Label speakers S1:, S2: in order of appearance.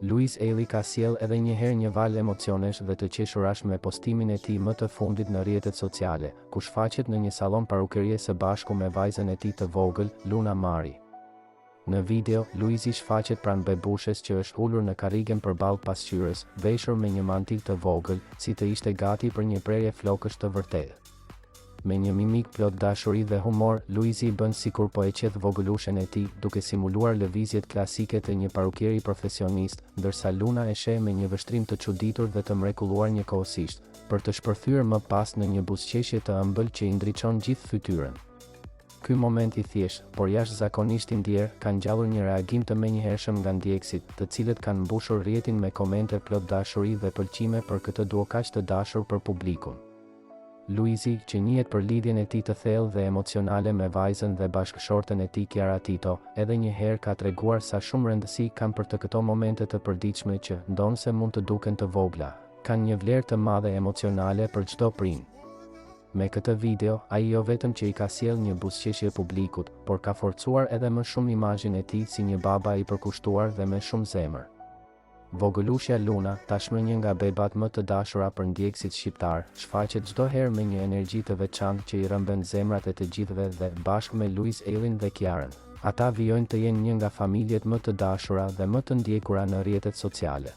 S1: Luiz Ejlli ka sjellë edhe një herë një valë emocionesh dhe të qeshurash me postimin e tij më të fundit në rrjetet sociale, ku shfaqet në një sallon parukerie së bashku me vajzën e tij të vogël, Luna Mari. Në video, Luizi shfaqet pranë bebushes që është ulur në karrigen përballë pasqyrës, veshur me një mantil të vogël, si të ishte gati për një prerje flokësh të vërtetë. Me një mimikë plot dashuri dhe humor, Luizi bën sikur po e qeth vogëlushen e tij, duke simuluar lëvizjet klasike të një parukieri profesionist, ndërsa Luna e sheh me një vështrim të çuditur dhe të mrekulluar njëkohësisht, për të shpërthyer më pas në një buzëqeshje të ëmbël që i ndriçon gjithë fytyrën. Ky moment i thjeshtë, por jashtëzakonisht i ndjerë, ka ngjallur një reagim të menjëhershëm nga ndjekësit, të cilët kanë mbushur rrjetin me komente plot dashuri dhe pëlqime për këtë duo kaq të dashur për publikun. Luizi, që njihet për lidhjen e tij të thellë dhe emocionale me vajzën dhe bashkëshorten e tij Kiara Tito, edhe një herë ka treguar sa shumë rëndësi kanë për të këto momente të përditshme që, ndonëse mund të duken të vogla, kanë një vlerë të madhe emocionale për çdo prind. Me këtë video, ai jo vetëm që i ka sjellë një buzëqeshje publikut, por ka forcuar edhe më shumë imazhin e tij si një baba i përkushtuar dhe me shumë zemër. Vogëlushja Luna, tashmë një nga bebat më të dashura për ndjekësit shqiptarë, shfaqet çdo herë me një energji të veçantë që i rrëmben zemrat e të gjithëve dhe, bashkë me Luiz Ejllin dhe Kiarën, ata vijojnë të jenë një nga familjet më të dashura dhe më të ndjekura në rrjetet sociale.